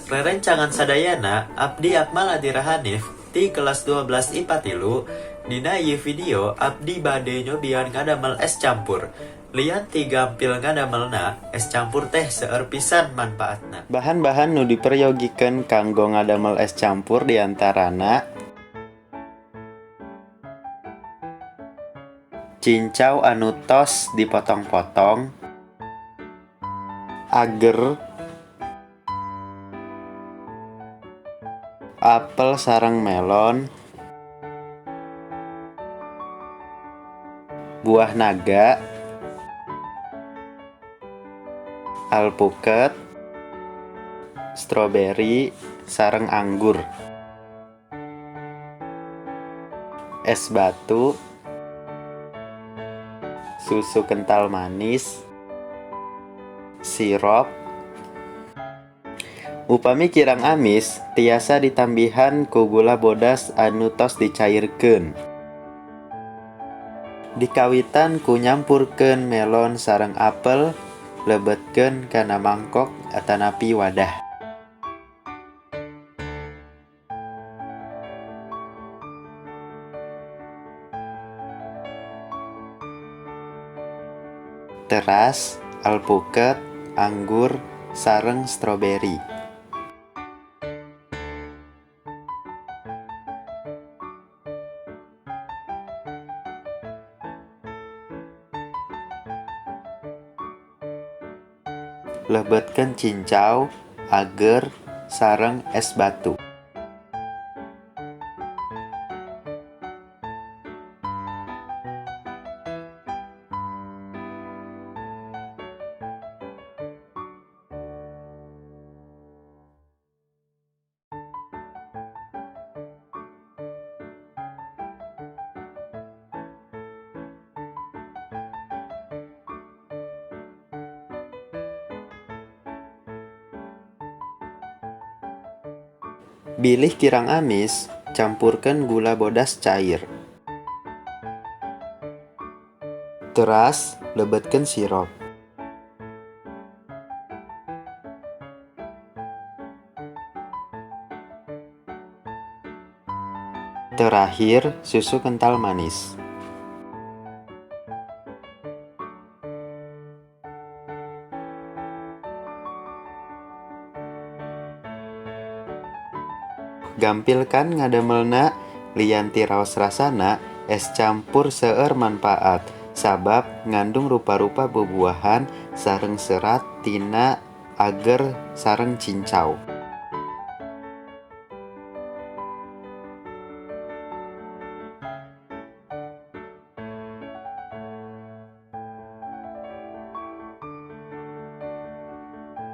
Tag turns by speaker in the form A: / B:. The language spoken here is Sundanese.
A: Rerencangan sadayana, abdi Akmal Adira Hanif ti kelas 12 IPA 3. Dina ieu video abdi bade nyobian ngadamel es campur. Lian ti gampil ngadamelna, es campur teh seueur pisan manfaatna.
B: Bahan-bahan nu diperyogikeun kanggo ngadamel es campur diantarana cincau anu tos dipotong-potong, ager, apel sareng melon, buah naga, alpuket, stroberi, sareng anggur, es batu, susu kental manis, sirup. Upami kirang amis, tiasa ditambihan ku gula bodas anu tos dicairkeun. Dikawitan ku nyampurkeun melon sareng apel, lebetkeun kana mangkok atanapi wadah. Teras, alpuket, anggur, sareng stroberi. Lebetkeun cincau, ager, sareng es batu. Bilih kirang amis, campurkeun gula bodas cair. Teras, lebetkeun sirup. Terakhir, susu kental manis. Gampil kan ngadamelna, lian ti raos rasana, es campur seueur manfaat sabab ngandung rupa-rupa bubuahan sareng serat tina ager sareng cincau.